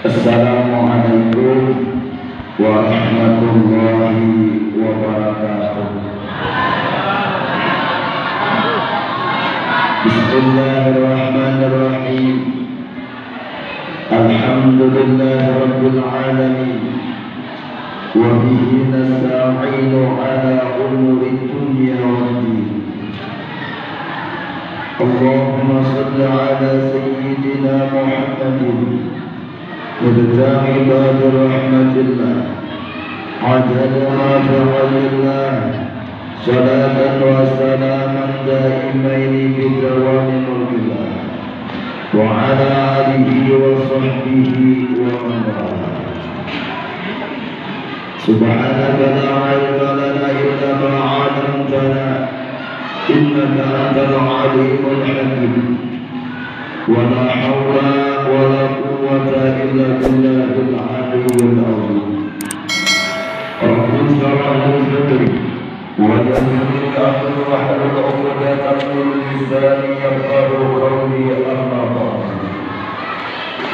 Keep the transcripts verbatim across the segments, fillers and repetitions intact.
Assalamualaikum warahmatullahi wabarakatuh. Bismillahirrahmanirrahim. Alhamdulillahirabbil alamin. Wa bihi nasta'inu ala umuri dunya waddin. Allahumma salli ala sayyidina Muhammadin miftahi babi rahmatillah, adada ma fi ilmillah, salatan wa salaman daimaini bidawami mulkillah, wa ala alihi wa sahbihi wa man walah. Subhanaka la ilma lana illa ma 'allamtana, innaka antal alimul hakim. Wa la haula wa la quwwata illa billahil aliyyil azim. Rabbi shrah li sadri wa yassir li amri wahlul 'uqdatam min lisani yafqahu qawli, amma ba'du.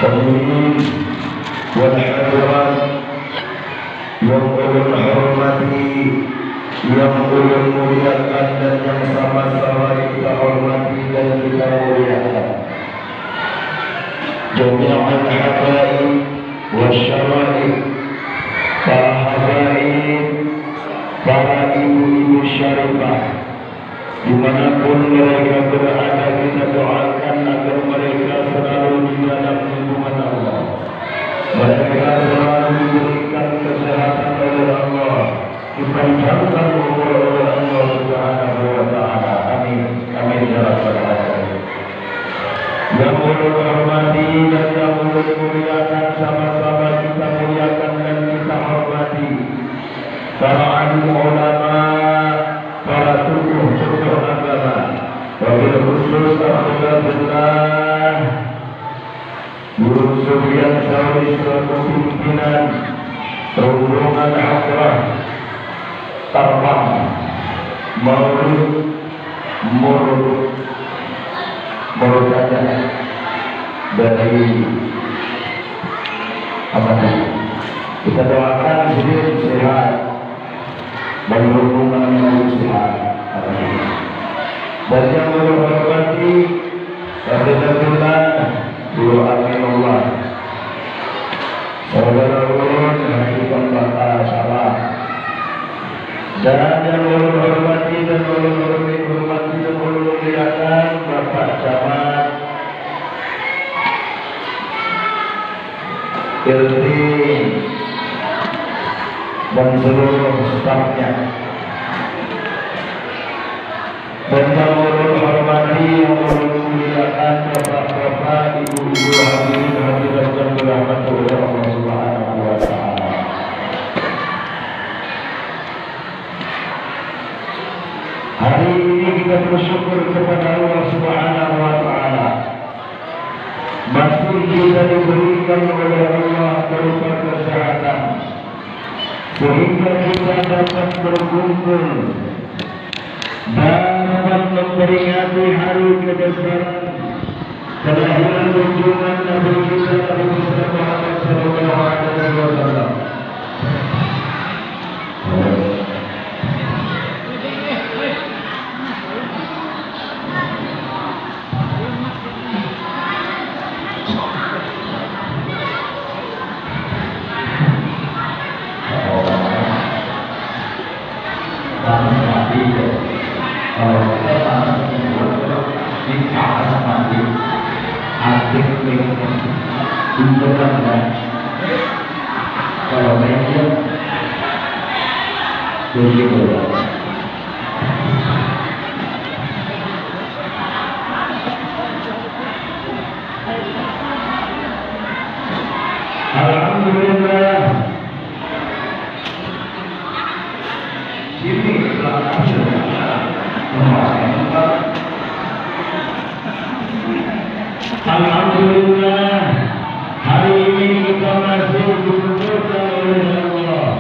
Hadirin wal hadirat yang ulun hormati, yang ulun muliakan, dan yang sama-sama kita hormati dan kita muliakan. Jami'al habaib wa syaraib, para habaib, para ibu-ibu syarifah, dimanapun mereka berada, kita doakan agar mereka selalu di dalam lindungan Allah. Mereka selalu diberikan kesehatan oleh Allah, dipanjangkan umur oleh Allah Subhanahu wa Ta'ala. Amin. Amin ya Rabbal Alamin. Yang ulun hormati dan yang ulun muliakan, sama-sama kita muliakan dan kita hormati para alim ulama, para tokoh-tokoh agama, wabil khusus Akhuna Fillah Guru Sufyan Sauri selaku pimpinan rombongan hadrah Tarpam Maulid Murut Murut Raja dari apa tadi? Kita doakan sidin sehat dan berhubungan dengan usaha. Dan yang ulun hormati, Rasulullah, Guru Aminullah, saudara ulun Haji Pambaka Salah, dan yang ulun hormati dan ulun hormati, hormati dan ulun muliakan, Bapak Camat, R T, dan seluruh stafnya. Dan yang ulun hormati, yang ulun muliakan, bapak-bapak, ibu-ibu, hadirin hadirat yang dirahmati oleh Allah Subhanahu wa Ta'ala. Hari ini kita bersyukur kepada Allah Subhanahu wa Ta'ala. Masih kita diberikan oleh Allah berupa kesehatan, sehingga kita dapat berkumpul, dapat memperingati hari kebesaran kelahiran junjungan Nabi kita, Nabi besar Muhammad sallallahu alaihi wasallam. Kalau kita mati, kalau kita panas, kita mati, aktif, itu kan, ya. Kalau media, begitu, ya. Alhamdulillah. Alhamdulillah, hari ini kita masih dikumpulkan oleh Allah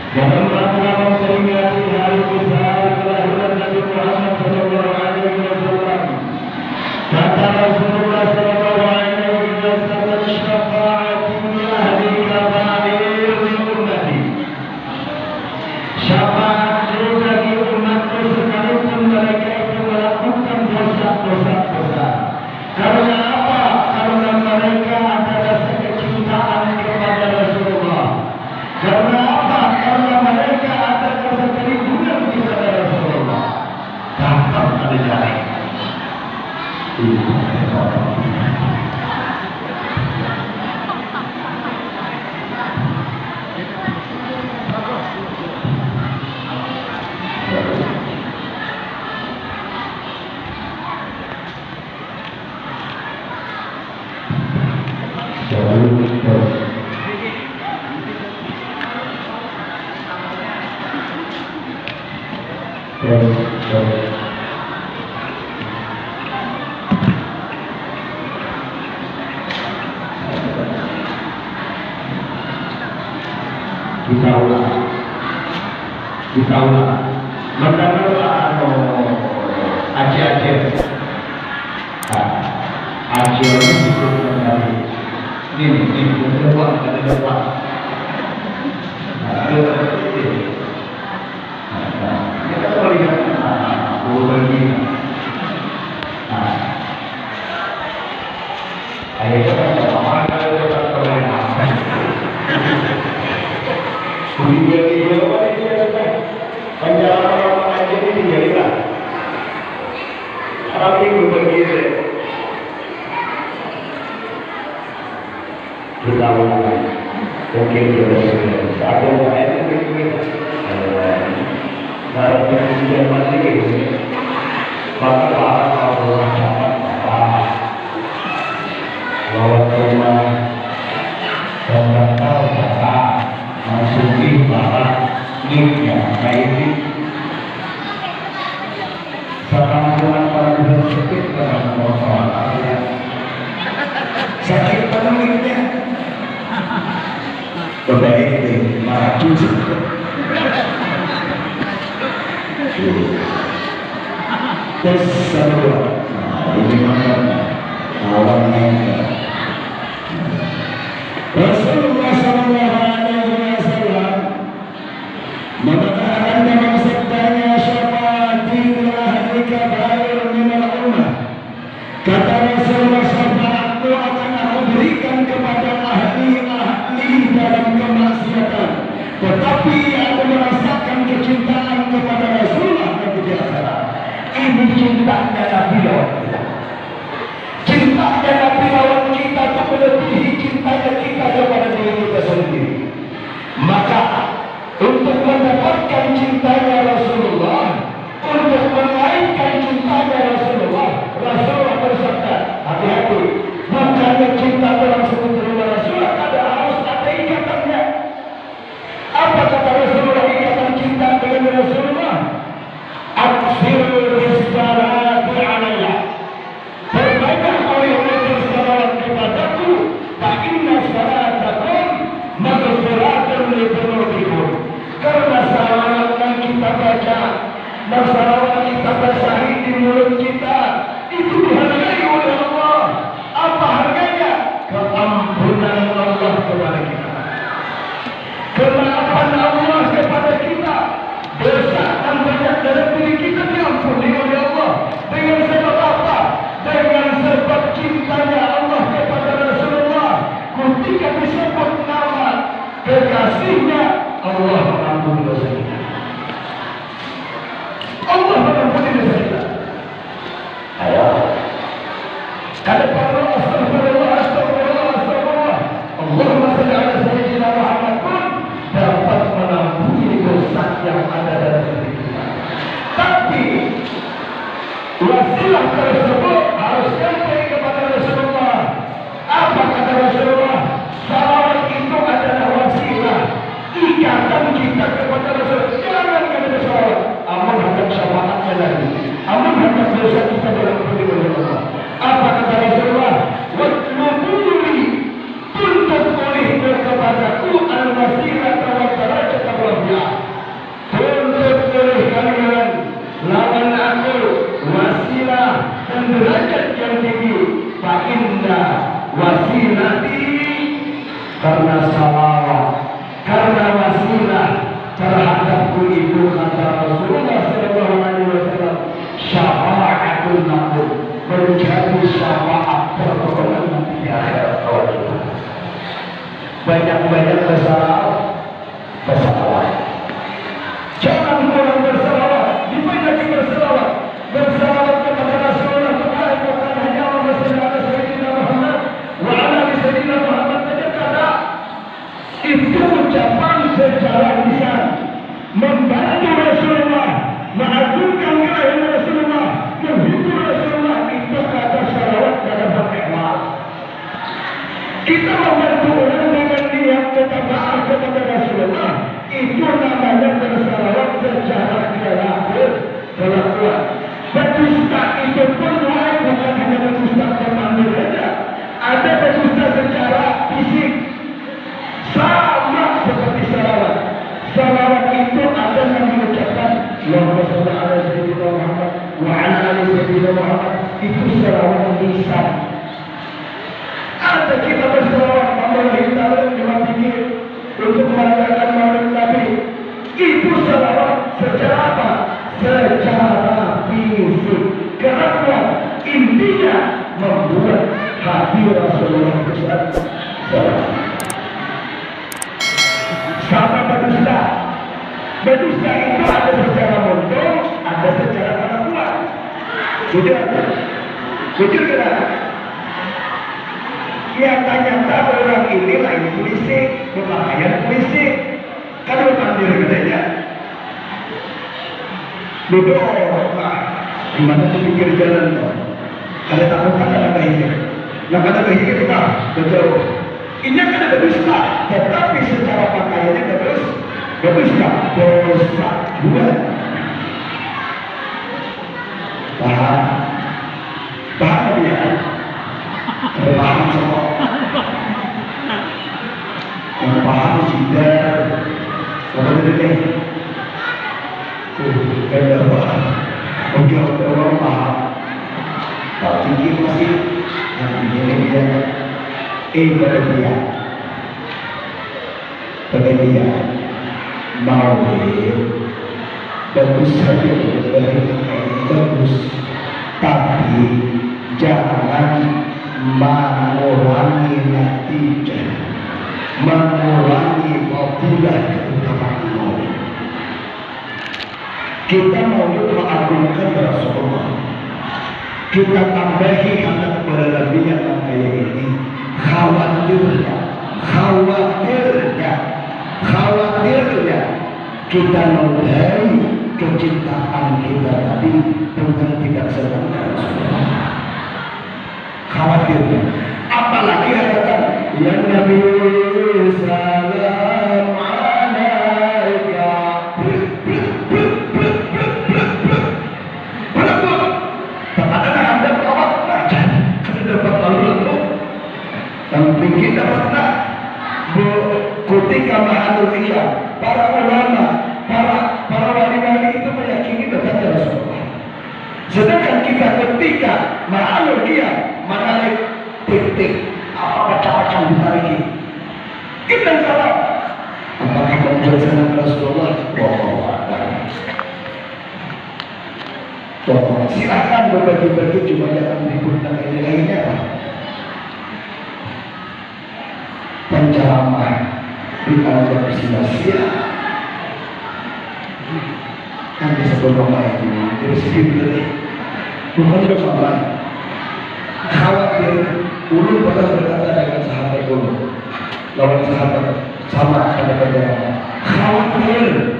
dalam rangka memperingati hari besar kelahiran Nabi Muhammad sallallahu alaihi wasallam. Kata Rasulullah sallallahu alaihi wasallam, "Syafaati li ahli kabair min ummati." Syafaatku bagi umatku sekalipun mereka itu melakukan dosa-dosa besar. Karena apa? Karena mereka ada rasa kecintaan kepada Rasulullah. Karena apa? Karena mereka ada rasa kerinduan kepada Rasulullah. Gampang kada jari. Kita ulang. Kita ulang. Mendengar lah, anu, acil-acil. Nah, acil ini cukup mengenali. Ini, ini, ini, ini, ini, ini, ini. Nah, ini, ini. Nah, nah, kita melihat, nah, nah, nah, nah, nah. Ayo, kita sama-sama, kita tetap bermain. Kudu jadi apa ini, ya, Teh? Penjara orang mengaji ini tinggalin lah. Tapi berbagi, ya. Kita ulangi. Mungkin kita sudah ada yang lain mungkin. Eh, kalau kita sudah mati, maka para Allah dapat apa? Lawan rumah, pembatal para, masuk di para, niknya, kayak ini. Sakampungan pada bulan sepit, kada mau kawan aku ya. Sakit penuhnya. Bebaik deh, maju. Tes kedua. Nah, ini mana? Kawan yang Rasulullah sallallahu alaihi wasallam mengatakan dalam sabdanya, "Syafaati li ahli kabair minal ummah." Kata Rasulullah, "Syafaatku akan aku berikan kepada ahli-ahli dalam kemaksiatan." Tetapi aku merasakan kecintaan kepada Rasulullah nanti di akhirat. Ini cintanya Nabi lawan kita. Cintanya Nabi lawan kita itu melebihi cintanya kita kepada diri kita sendiri. Maka, untuk mendapatkan cintanya Rasulullah, untuk menaikkan cintanya Rasulullah, Rasulullah bersabda, hati-hati, bukannya cinta orang sebut terima Rasulullah, ada harus ada ikatannya. Apa kata Rasulullah ikatan cinta dengan Rasulullah? Aksiru bissalati alayya. Perbanyak oleh bersalawat kepadaku, fa inna salatakum maghfiratun li dzunubikum. Karena salawat yang kita baca, dan salawat kita basahi di mulut kita, itu dihargai oleh Allah. Apa harganya? Keampunan Allah kepada kita. Kemaafan Allah kepada kita. Dosa yang banyak dalam diri kita diampuni oleh Allah. Dengan sebab apa? Dengan sebab cintanya Allah kepada Rasulullah. Ketika disebut nama kekasihnya, Allah mengampuni dosa kita. Allah mengampuni dosa kita. Ayo. Kada perlu astagfirullah, astagfirullah, astagfirullah. Allahumma shalli ala sayyidina Muhammad pun dapat mengampuni dosa yang ada dalam diri kita. Tapi wasilah tersebut harus sampai kepada Rasulullah. Apa kata Rasulullah? Salawat Kita membantu orang dengan niat minta maaf kepada Rasulullah, itu namanya bersalawat secara kelaku-, kelakuan. Berdusta itu pun, wahai, bukan hanya berdusta pamer saja, ada berdusta secara fisik. Sama seperti salawat. Salawat itu ada yang mengucapkan, "Allahumma shalli ala Sayyidina Muhammad wa ala ali Sayyidina Muhammad." Itu salawat lisan. Ada kita bersalawat, memulai tahlil lima pikir untuk merayakan maulid Nabi. Itu salawat secara apa? Secara fisik. Kelakuan, intinya membuat hati Rasulullah itu sel-, selamat. Sama berdusta. Berdusta itu ada secara muntung, ada secara kelakuan. Jujur. Jujur tidak? Nyata-nyata orang ini lain polisi, berpakaian polisi. Kan berpandir gedenya. Duduk lah. Di mana di pinggir jalan tuh? Ada takutan, ada bahingir. Nah, kada bahingir, nah, jauh. Ini kada berdusta, tetapi secara pakaiannya bagus, bagus, nah, dosa juga. Paham? Paham tadi ya? Ada paham semua? Yang paham sudah. Apa tadi nih? Uh, kada paham. Oke, oke, orang paham. Tak pikir masih. Yang ini dia. Eh, pada dia. Pada dia. Maulid. Bagus saja, bagus. Tapi jangan mengurangi natijah, mengurangi fadilah keutamaan maulid. Kita maulid mengagungkan Rasulullah. Kita tambahi handak baralabian nang kaya ini. Khawatirnya, khawatirnya, khawatirnya kita maudahi kecintaan kita tadi dengan tidak senang ka Rasulullah. Khawatir. Apalagi hadapan, "Ya Nabi, salam alaika." Brut, brut, brut. Berebut. Tatangga nang handap lawat, nah, jar, kada dapat lalu-lalu. Nang pinggir dapat, nah. Bu, kutika mahalul qiyam, para ulama, para, para wali-wali itu meyakini datangnya Rasulullah. Sedangkan kita ketika mahalul qiyam, manarik titik, apa macam-macam ditariki. Kita salah. Apakah membuat senang Rasulullah? Wallahu a'lam. Wallahu, silahkan berbagi-bagi, cuma jangan ribut dan lain-lainnya lah. Penceramah dianggap sia-sia. Kan bisa bermain, jadi sedih betul. Bukan bermain. Khawatir, ulun pernah berkata dengan sahabat ulun, lawan sahabat sama pada penceramah. Khawatir.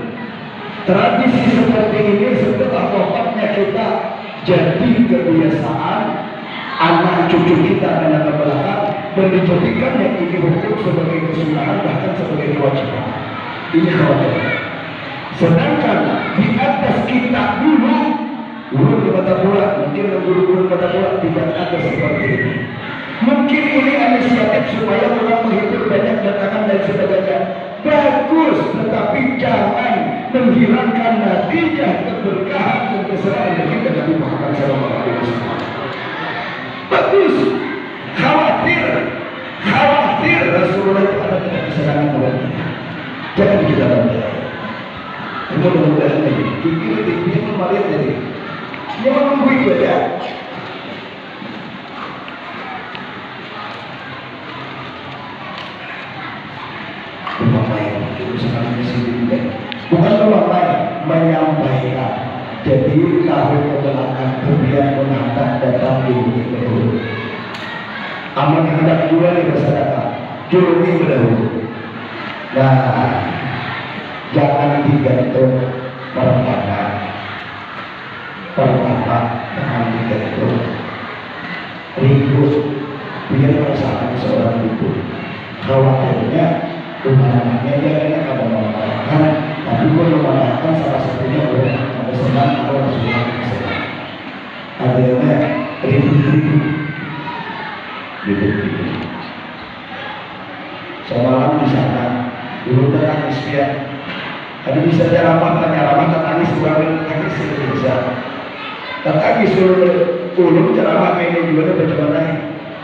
Tradisi seperti ini setelah wafatnya kita jadi kebiasaan anak cucu kita, anak ke belakang, dan dijadikannya ini hukum sebagai kesunahan, bahkan sebagai kewajiban. Ini khawatir. Sedangkan di atas kita dulu, guru di Kota Pula, mungkin guru-guru di Kota Pula tidak ada seperti ini. Mungkin ini inisiatif supaya orang menghibur banyak datangan dan sebagainya. Bagus, tetapi jangan menghilangkan natijah keberkahan dan kesenangan baginda Nabi Muhammad sallallahu alaihi wasallam. Bagus, khawatir, khawatir Rasulullah itu ada pada kesenangan buat kita. Jangan kita tunda. Mudah-mudahan ini, pikir, pikir, kemarin tadi. Dia menunggu itu aja. Memakai, itu sekarang di sini juga. Bukan memakai, menyampaikan. Jadi, tahu ke belakang, kemudian menghadap datang di bumi kedua. Amun hendak dua nih bersadakah, dulu nih berdahulu. Nah, jangan digantung pertama. Pertama, jangan digantung. Ribut, punya perasaan seorang ibu. Khawatirnya, umpamanya dia kena kada memarahakan, tapi pun memarahakan salah satunya orang yang ada senang atau Rasulullah yang senang. Artinya ribut-ribut. Ribut-ribut. Semalam di sana, dulu tangis dia. Kada bisa ceramah, penceramah tatangis, urang tatangis kada bisa. Tatangis ulun, ulun ceramah kaini jua nih, bacamanah.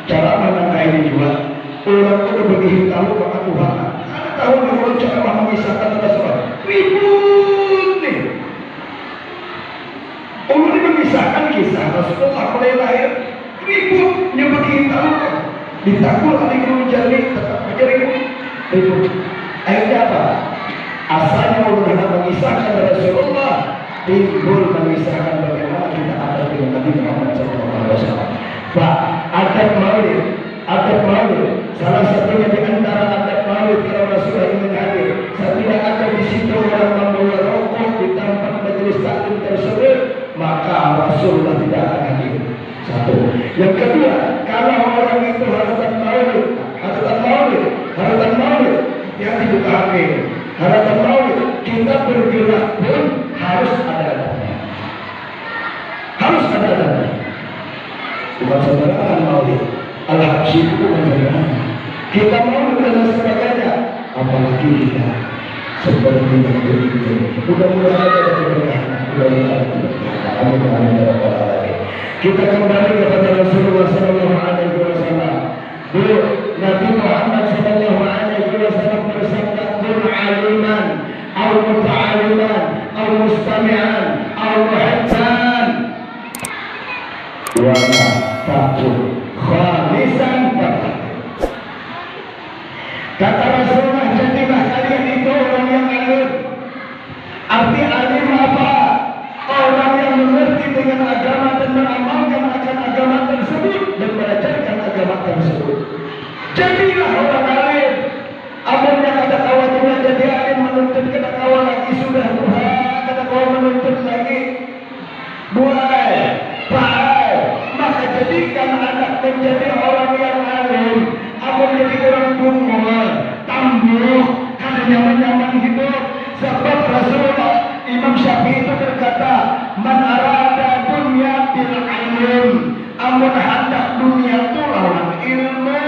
Ceramah nang kaini jua. Urang tu kada bagihi tahu maka Tuhan. Kada tahu nih ulun ceramah mengisahkan Rasulullah. Ribut nih. Ulun ni mengisahkan kisah Rasulullah mulai lahir. Ribut, nya bagihi tahu. Ditagur adik ulun jani, tetap aja ribut. Ribut. Akhirnya apa? Asalnya ulun handak mengisahkan Rasulullah, timbul mengisahkan bagaimana kita akan dengan Nabi Muhammad sallallahu alaihi wasallam. Pak, adab maulid, adab maulid, salah satunya di antara adab maulid kalau Rasulullah ingin hadir, sabila ada di situ orang membawa rokok di tempat majelis taklim tersebut, maka Rasulullah tidak akan hadir. Satu. Yang kedua, kalau orang itu haratan maulid, haratan maulid, haratan maulid, hati-hati buka H P. Haratan maulid, kita bergerak pun harus ada adabnya. Harus ada adabnya. Bukan sembarangan maulid. Al-Habsyi itu bukan sembarangan. Kita maulid dan lain sebagainya. Apalagi kita seperti yang ini. Mudah-mudahan ada keberkahan. Mudah-mudahan ada keberkahan. Amin, amin, ya rabbal alamin. Kita kembali kepada Rasulullah sallallahu alaihi wasallam. Bu, Nabi Muhammad sallallahu alaihi wasallam bersabda, "Kun aliman, au muta'aliman, au mustami'an, au muhibban." Wala takun khamisan takun. Kata Rasulullah, "Jadilah kalian itu orang yang alim." Arti alim apa? Orang yang mengerti dengan agama dan mengamalkan akan agama tersebut dan mengajarkan agama tersebut. Jadilah orang alim. Amunnya kada kawa jua jadi alim, menuntut kada kawa lagi, sudah tuha, kada kawa menuntut lagi. Buai, paai, maka jadikan anak menjadi orang yang alim. Amun jadi orang bungul, tambuh, kada nyaman-nyaman hidup. Sabab Rasulullah, Imam Syafi'i itu berkata, "Man arada dunya bil ilm." Amun handak dunia tu lawan ilmu.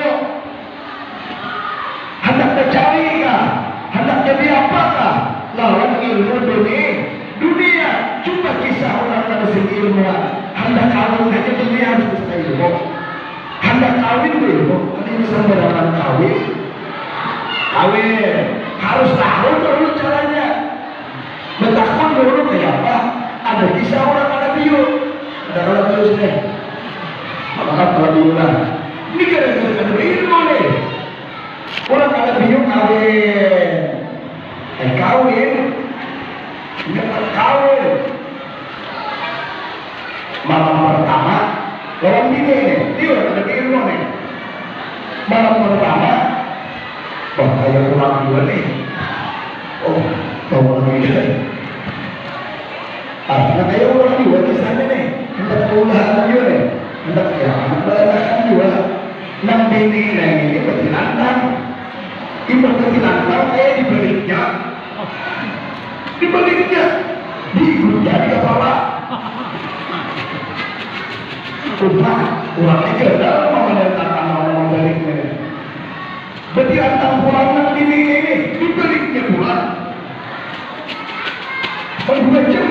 Handak bacari kah? Handak jadi apa kah? Lawan ilmu duni-, dunia. Cuba kisah urang kada sing ilmuan. Handak kawin haja dunia harus bisa ilmu. Handak kawin beilmu. Kada bisa sembarangan kawin. Kawin harus tahu dahulu caranya. Betakun dulu kaya apa? Ada kisah urang kada biu. Ada kada biu sini. Maka kada biu lah. Ini gara-gara kada beilmu nih. Urang kada biu kawin. Ai kawin. Ini kada kawin. Malam pertama lawan bini nih. Ini urang kada biu nih. Malam pertama, wah, kaya urang jua nih. Oh, tahu lagi. Ah, nah, kaya urang jua kisahnya nih. Handak kaulahan jua nih. Handak ya, handak baanakan jua. Nang bini nang ini batilantang. Imbah batilantang, kaya dibaliknya. Dibaliknya. Diigut ja di kapala. Umah, urang ni gandal mamanen tangan lawan mambaliknya. Batilantang pulang nang bini ini, dibaliknya pulang. Badua jam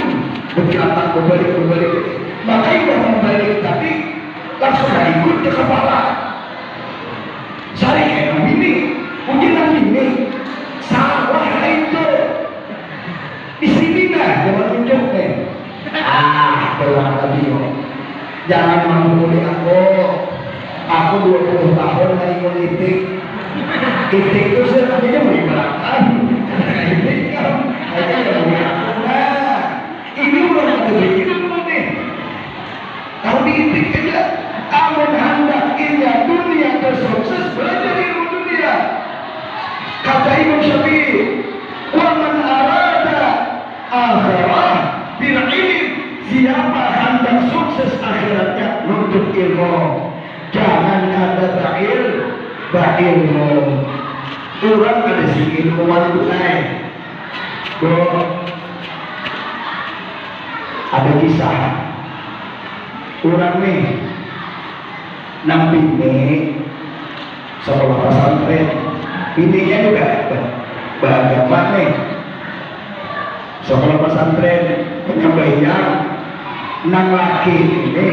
batilantang, babalik, babalik. Maka imbah mambalik tadi, langsung ikut ka kapala. Sarik ai nang bini, ujar nang bini, "Salah ai tu. Di sini nah," jar manunjuk nih. Ah, pulang tadi, yo. Jangan mamukuli aku. Aku dua puluh tahun maingun itik. Itik tu sih, tapi dia mau di belakang. Itik kan, aja yang mau aku. Nah, ini urang kada begitu nih. Tahu diitik aja. Amun handak inya dunia tu sukses, belajar ilmu dunia. Kata Imam Syafi'i, "Wa man arada akhirah bil ilm." Siapa handak sukses akhiratnya, nuntut ilmu. Jangan kada bail-, bailmu. Urang ada sing ilmuwan tu ai. Bo, ada kisah. Urang nih nang bini sekolah pesantren, bininya juga ba-, beragama nih. Sekolah pesantren, penyambahyang, nang laki ini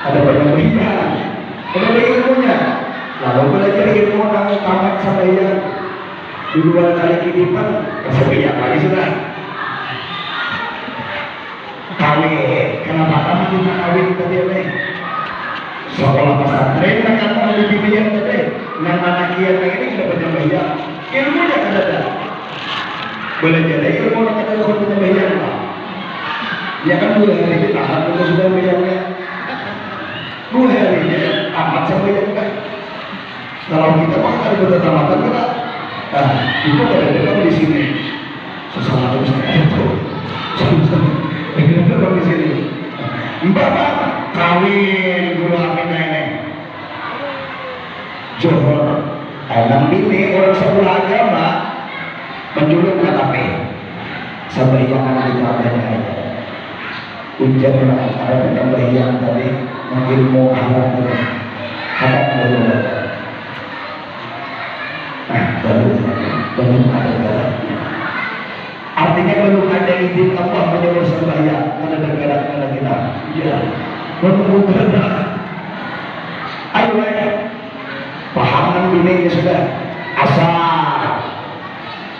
ada penyambahyang, ada ilmunya, lalu belajar ilmu nang tamat sambahyang. Dua kali kehidupan, sambahyang lagi sudah. Kawin, kenapa kamu tidak kawin tadi nih? Sekolah pesantren, nah, kan mau dibimbingan tadi. Nang mana kian ini ada penyambahyang, ilmunya kada ada. Belajar ilmu nang kada ada penyambahyang lah. Ya kan, dua hari ditahan dulu sudah bayangnya. Dua hari ini tamat sambahyang kan. Kalau kita mah kada bertamatan kan. Nah, itu kada ada di sini. Sesama terus itu. Ada di sini. Mbak, Pak, kawin guru Aminah ini. Johor, nang bini orang sekolah agama, menculuk K T P. Sambahyang anak kita banyak aja. Ujar orang ada sambahyang tadi, ilmu haram tadi. Haram belum. Nah, belum, belum ada jalannya. Artinya belum ada izin Allah menyuruh sembahyang, karena negara negara kita. Ya, menunggu kehendak. Ayo, ayo. Paham nang bini ini sudah. Asal.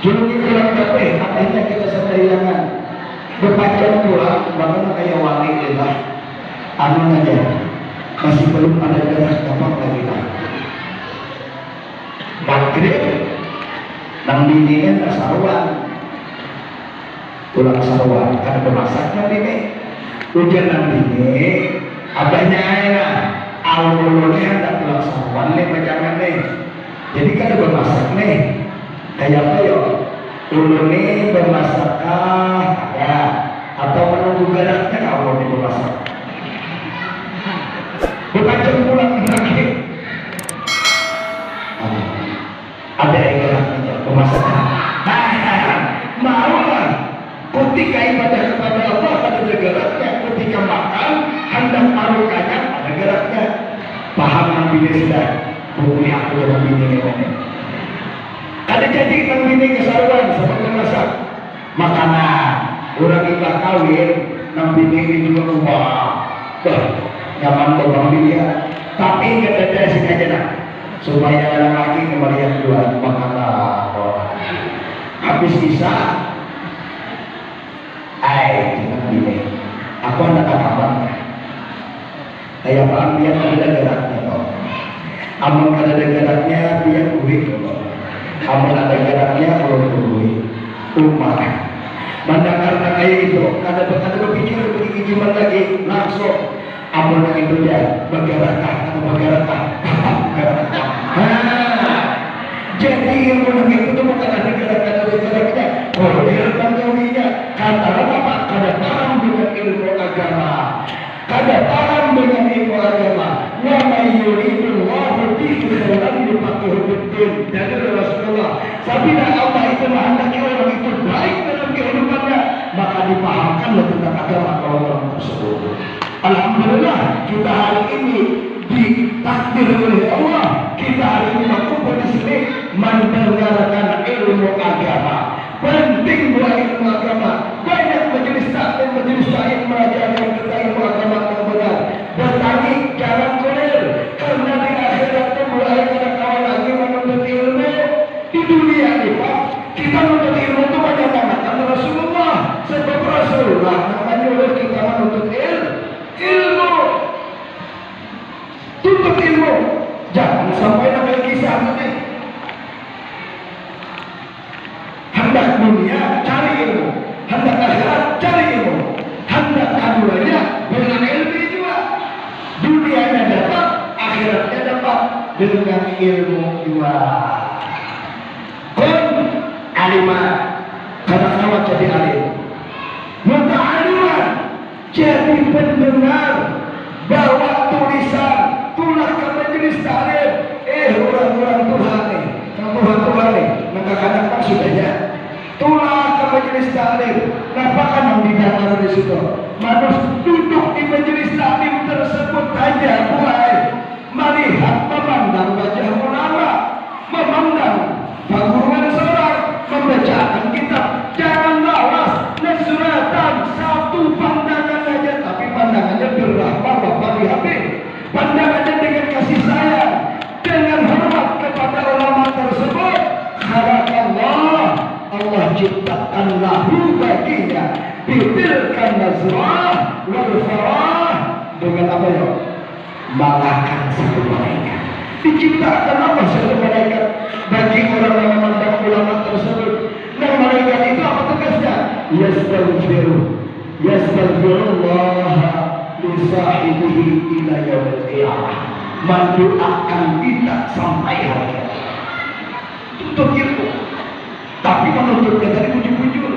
Julungi kurang kabeh, akhirnya kita sembahyangan. Berpanjang pula, bahkan kayak wangi kita. Anu aja, masih belum ada darah gampang lagi lah. Maghrib, nang bini kan kasaruan. Tulang saruan, kada bemasak nang bini. Ujar nang bini, abahnya ai nah, amun ulun ni handak tulang saruan ni pajangan ni. Jadi kada bemasak ni. Kaya apa yo? Ulun ni bemasak kah? Kada. Atau menunggu garaknya kah ulun ni bemasak? Bepacang pulang lagi. Ah. Ada yang gerak aja, pemasaran. Nah, maulah ketika ibadah kepada Allah ada geraknya, ketika makan, hendak perut kanyang, ada geraknya. Paham nang bini sudah, bukuni aku nang bini ni. Kada jadi nang bini kesaruan, sampai memasak. Makanan, urang imbah kawin, nang bini ini jua rumah. Bah, nyaman banar bini ya. Tapi ingat aja sini aja nah. Supaya lelaki melihat dua makanan. Habis isya, ai, jangan bini. Aku handak ka kamar. Kaya apa pian kada ada geraknya toh. Amun kada ada geraknya, pian bulik toh. Amun ada geraknya, ulun bulik. Umar. Mandangar nang kaya itu, kada, kada bapikir bagagigiman lagi, langsung. Amun nang itu ja, bagarakah, kada bagarakah, tatap bagarakah. Nah, jadi ilmu nang itu tu bukan ada gerak, kada ada geraknya. Kolir manggawinya. Lantaran apa? Kada paham dengan ilmu agama. Kada paham dengan ilmu agama. Wa may yuridillahu bihi khairan yufaqqihhu fiddin. Dalil Rasulullah. Sabila Allah itu menghendaki orang itu baik dalam kehidupannya, maka dipahamkanlah tentang agama oleh orang tersebut. Alhamdulillah, kita hari ini ditakdir oleh Allah, kita hari ini berkumpul di sini mendengarkan ilmu agama. Penting buat ilmu agama. Banyak majelis taklim, majelis taklim mengajarkan kita ilmu agama yang benar. Bertani, jangan kulir. Karena di akhirat tu buat kada kawa lagi menuntut ilmu. Di dunia ni, Pak, kita nuntut ilmu tu menyamakan Rasulullah. Sebab Rasulullah yang menyuruh kita menuntut il-, ilmu. Tuntut ilmu. Jangan sampai namanya kisah tu nih. Handak dunia, cari ilmu. Handak akhirat, cari ilmu. Handak kaduanya, bela ilmu jua. Dunianya dapat, akhiratnya dapat dengan ilmu jua. Kun aliman, kada kawa jadi alim. Muta'aliman, jadi pendengar, bawa tulisan, tulak ka majelis taklim. Eh, urang-urang tuha nih, nang tuha-tuha nih, Manus duduk di majelis taklim tersebut haja, buai, malihat, mamandang wajah ulama, mamandang paguruan sorang, mambacaakan kitab. Jangan lawas, nah, suratan, satu pandangan haja, tapi pandangannya birrahmah wa farihabih. Pandangannya dengan kasih sayang, dengan hormat kepada ulama tersebut. Khalaqallah, Allah ciptakan lahu baginya, bitilka nazrah wal farah. Dengan apa ya? Malakan satu malaikat. Diciptakan Allah satu malaikat bagi orang yang memandang ulama tersebut. Nah, malaikat itu apa tugasnya? Yastaghfiru, yastaghfirullah li sahibihi ila yaumil qiyamah. Mendoakan kita sampai hari kiamat. Tuntut ilmu. Tapi menuntutnya tadi bujur-bujur.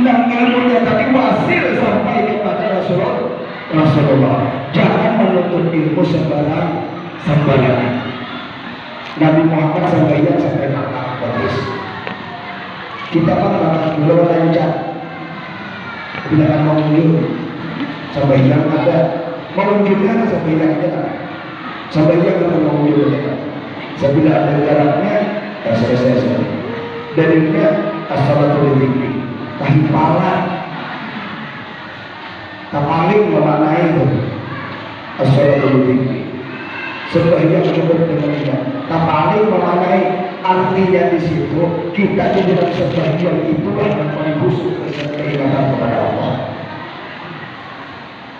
Nang ilmunya tadi wasil sampai kepada Rasulullah. Rasulullah. Jangan menuntut ilmu sembarang, sembarangan. Nabi Muhammad sampai yang sampai mata bagus. Kita kan makan gula lancar. Bila kan mau mundur, sampai yang ada. Mau mundur kan sampai yang ada. Sampai yang ada mau mundur ada. Sabila ada garaknya, ya selesai sudah. Dalilnya, as-salatu li dzikri. Tahipalan. Tapaling memaknai itu. As-salatu li dzikri. Sembahyang cukup dengan ingat. Tapaling memaknai artinya di situ, kita di dalam sembahyang itulah yang paling khusyuk dan keingatan kepada Allah.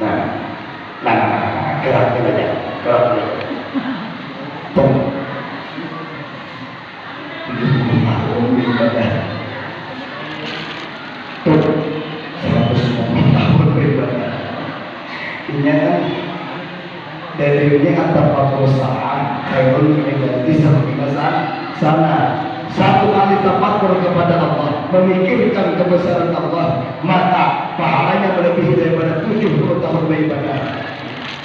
Nah, nah, nah, nah, nah, gerak dulu ya, gerak dulu. Tuh. Tujuh puluh tahun beribadah. Tuh, seratus lima puluh tahun beribadah. Ini kan dalilnya kata Pak Musa, khairun min ibadati sab'ina sana. Satu kali tafakur kepada Allah, memikirkan kebesaran Allah, maka pahalanya melebihi daripada tujuh puluh tahun beribadah.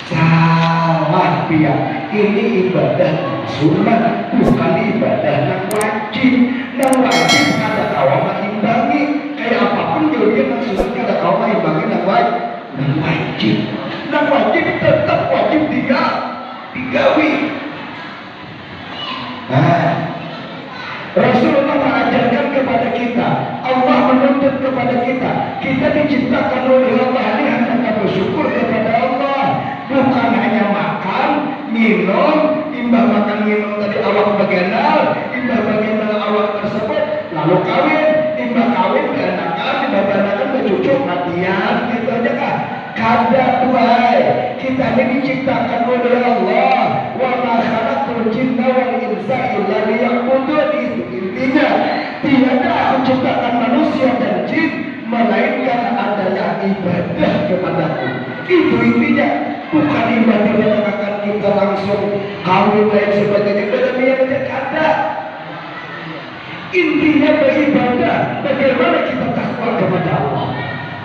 Salah pian, ini ibadah nang sunat, bukan ibadah nang wajib. Nang wajib kada kawa maimbangi, kaya apapun gawian nang sunat kada kawa maimbangi nang wajib. Nang wajib, nang wajib tetap wajib diga-, digawi. Nah, Rasulullah mengajarkan kepada kita, Allah menuntut kepada kita, kita diciptakan oleh Allah ini hendak bersyukur kepada Allah, bukan hanya makan, minum, imbah makan minum tadi awak baganal, imbah baganal awak tersebut, lalu kawin, imbah kawin baanakan, imbah baanakan bacucu, matian, gitu aja kah? Kada, buai. Kita ini diciptakan oleh Allah. Wa ma khalaqtul jinna wal insa illa liya'budun. Itu intinya. Tiada aku ciptakan manusia dan jin melainkan adalah ibadah kepadaku. Itu intinya. Bukan ibadah yang akan kita langsung kawin lain sebagainya. Kada niat aja, kada. Intinya beribadah, bagaimana kita takwa kepada Allah.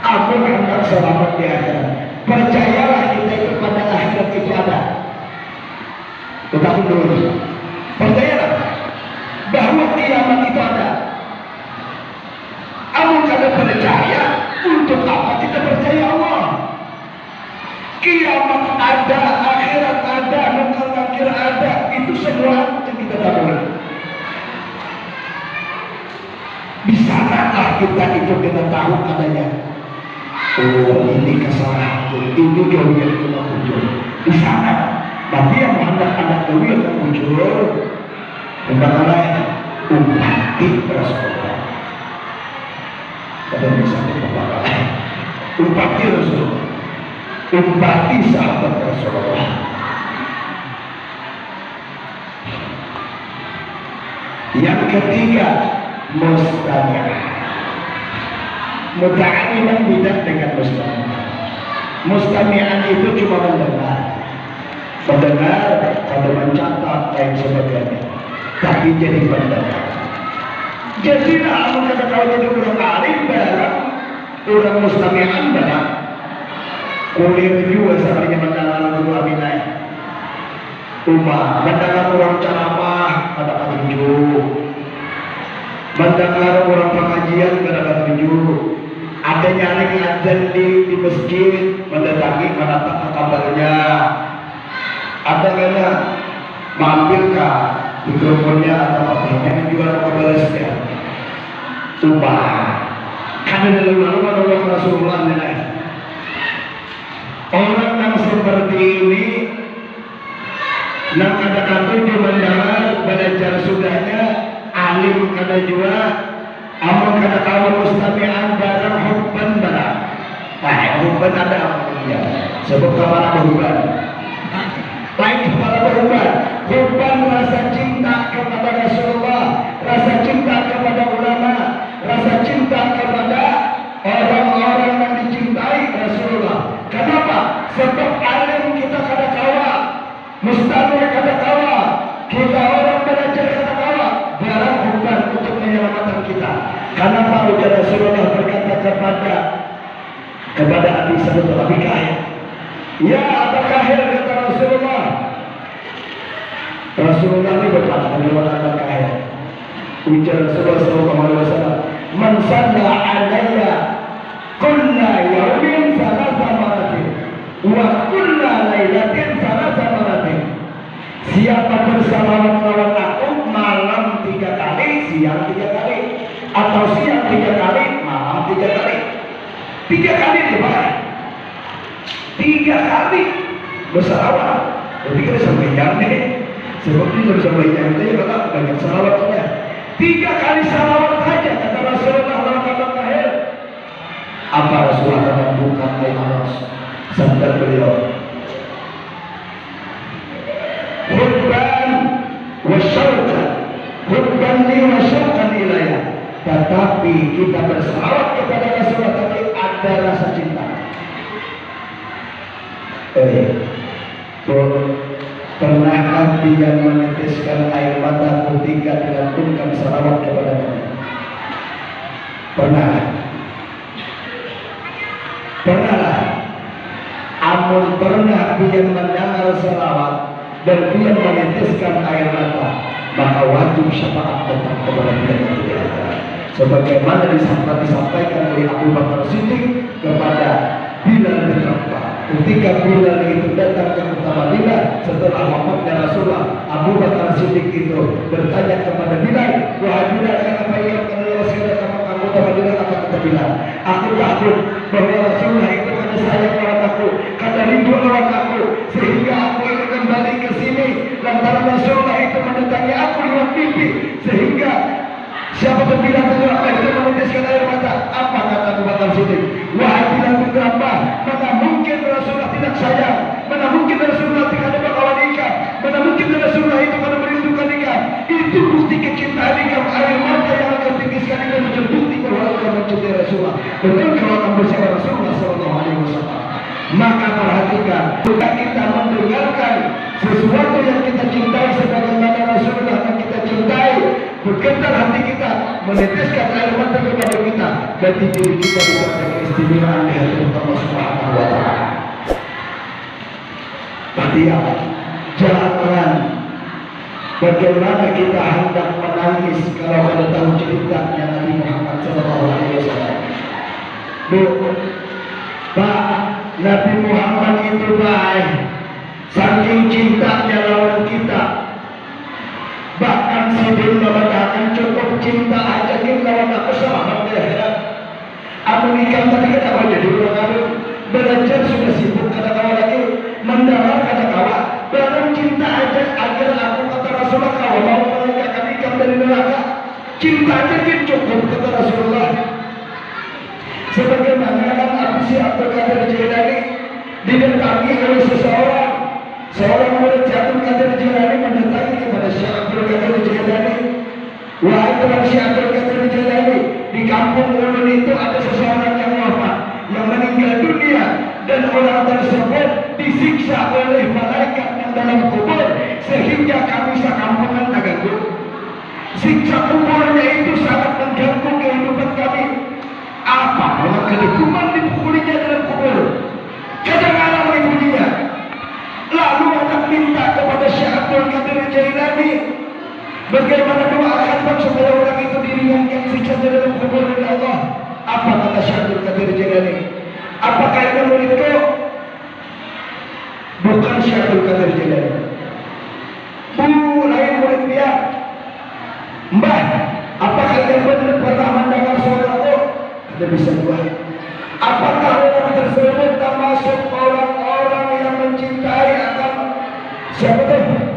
Amun handak selamat di akhirat, percayalah kita itu pada akhirat itu ada. Tetapi dulu, percayalah bahwa kiamat itu ada. Amun kada percaya, untuk apa kita percaya Allah? Kiamat ada, akhirat ada, mungkar nakir ada, itu semua yang kita tahu. Di sanalah kita itu kita tahu adanya. Oh, ini kesalahanku, ini gawianku nang bujur. Di sana, tapi yang hendak anak gawian nang bujur, Umpama lain, umpati Rasulullah. Kada bisa umpama lain. Umpati Rasulullah. Umpati sahabat Rasulullah. Yang ketiga, mustami'an. Muta'alliman beda dengan mustami'an. Mustami'an itu cuma mendengar. Mendengar, kada mencatat, lain sebagainya. Tapi jadi pendengar. Jadilah, amun kada kawa jadi urang alim, barang urang mustami'an banar. Kulir jua sakalinya mendengar guru Aminah. Uma, mendengar urang caramah, kada katuju. Mendengar urang pangajian, kada katuju. Ada nyaring adzan di, di masjid, mendatangi, menatap ke kamarnya. Ada kena mampir ke mikrofonnya atau apa, hanya juga mau balasnya. Ubah. Kada lalu-lalu menolong Rasulullah nih. Orang yang seperti ini, nang kada katuju mendengar, belajar sudahnya, alim kada jua, amun kada kawa mustamian barang hubban barang. Nah, hubban ada amun dia. Sebab kepala behuban. Lain kepala behuban. Hubban rasa cinta kepada Rasulullah, rasa cinta kepada ulama, rasa cinta kepada orang-orang yang dicintai Rasulullah. Kenapa? Sebab alim kita kada kawa, mustami kada kawa, kita orang belajar kada kawa, barang hubban untuk menyelamatkan kita. Kenapa ujar Rasulullah berkata kepada kepada Abi Salamah, Abi Kahil. Ya Aba Kahil, kata Rasulullah. Rasulullah ini berpantun lewat Aba Kahil. Ujar Rasulullah sallallahu alaihi wasallam, "Man salla alayya kulla yaumin salasa maratin wa kulla lailatin salasa maratin." Siapa bersalawat lawan aku malam tiga kali, siang tiga kali, atau siang tiga kali, malam tiga kali. Tiga kali nih, Pak. Tiga kali bersalawat. Jadi kita sampai jam nih. Sebab ini sampai jam itu ya, Bapak, banyak salawatnya. Tiga kali salawat saja, kata Rasulullah lawan Abang Kahil. Apa Rasulullah akan buka air aras? Sabda beliau, "Hubban wa syauqan, hubban li wa syauqan ilayya." Tetapi kita bersalawat kepada Rasulullah, tapi ada rasa cinta. Eh, Bu, pernahkah pian meneteskan air mata ketika dilantunkan salawat kepada Nabi? Pernah? Pernahlah. Amun pernah pian mendengar salawat dan pian meneteskan air mata, maka wajib syafaat datang kepada pian nanti di akhirat. Sebagaimana disampa-, disampaikan oleh Abu Bakar Siddiq kepada Bilal bin Rabah. Ketika Bilal itu datang ke kota Madinah setelah wafatnya Rasulullah, Abu Bakar Siddiq itu bertanya kepada Bilal, "Wahai Bilal, kenapa ikam kada lawas kada ka Makkah, kota Madinah?" Apa kata Bilal? "Aku takut bahwa Rasulullah itu kada sayang lawan aku, kada rindu lawan aku, sehingga aku ini kembali ke sini lantaran Rasulullah itu mendatangi aku lewat mimpi, sehingga siapa pun bilang tadi orang itu meneteskan air mata." Apa kata Abu Bakar Siddiq? "Wahai Bilal bin Rabah, mana mungkin Rasulullah tidak sayang? Mana mungkin Rasulullah tidak ada bakawan ikam? Mana mungkin Rasulullah itu kada merindukan ikam?" Itu bukti kecintaan ikam, air mata yang akan titiskan ikam menjadi bukti bahwa ikam mencintai Rasulullah. Betul kalau akan bersama Rasulullah sallallahu alaihi wasallam. Maka perhatikan, jika kita mendengarkan sesuatu yang kita cintai sebagaimana Rasulullah yang kita cintai, bergetar hati kita, meneteskan air mata kepada kita, berarti diri kita diberikan keistimewaan di hadapan Allah Subhanahu wa Ta'ala. Perhatikan, jangan, bagaimana kita hendak menangis kalau kada tahu ceritanya Nabi Muhammad sallallahu alaihi wasallam. Bu, Pak, Nabi Muhammad itu, Pak, saking cintanya lawan kita, bahkan sidin mamadahakan, "Cukup cinta aja gin lawan aku, salamat di akhirat." Amun ikam tadi kada kawa jadi urang alim, balajar sudah sibuk kada kawa lagi, mandangar kada kawa, barang cinta aja agar aku, kata Rasulullah, kawa mau malingkakan ikam dari neraka. Cinta aja gin cukup, kata Rasulullah. Sebagaimana kan Abu Syekh Abdul Qadir Jailani didatangi oleh seseorang, seorang murid Syekh Abdul Qadir Jailani mendatangi kepada Syekh Abdul Qadir Jailani, "Wahai Tuan Syekh Abdul Qadir Jailani, di kampung ulun itu ada seseorang yang wafat, yang meninggal dunia, dan orang tersebut disiksa oleh malaikat yang dalam kubur, sehingga kami sakampungan terganggu. Siksa kuburnya itu sangat mengganggu kehidupan kami." Apa orang kada kuman dipukulinya dalam kubur? Kada ngarang bunyinya. Lalu hendak minta kepada Syekh Abdul Qadir Jailani, bagaimana doakan bang supaya orang itu diringankan siksanya dalam kubur oleh Allah. Apa kata Syekh Abdul Qadir Jailani. Apakah ini muridku? Bukan Syekh Abdul Qadir Jailani. Bu, lain murid dia. Mbah, apakah ini benar pernah mendengar suara aku? Kada bisa jua. Apakah orang tersebut termasuk orang-orang yang mencintai akan siapa tuh?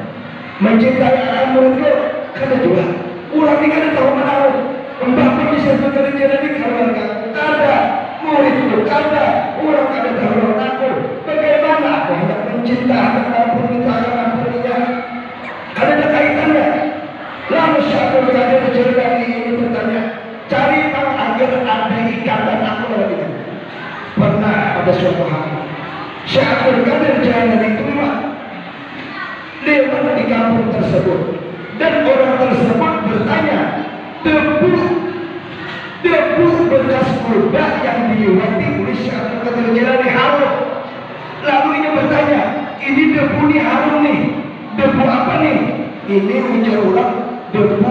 Mencintai akan muridku? Kada jua. Urang ni kada tahu mana. Mbah pun bisa bekerja dari keluarga. Kada. Muridku kada. Urang kada tahu lawan aku. Bagaimana aku hendak mencintai akan ampun minta akan ampun inya? Kada ada kaitannya. Lalu Syekh Abdul Qadir Jailani ini bertanya, cari pang agar ada ikatan aku lawan itu. Pernah pada suatu hari, Syekh Abdul Qadir Jailani itu lewat, lewat di kampung tersebut, dan orang tersebut bertanya, debu, debu bekas kurba yang diliwati oleh Syekh Abdul Qadir Jailani harum. Lalu ini bertanya, ini debu ni harum nih, debu apa nih? Ini ujar orang, debu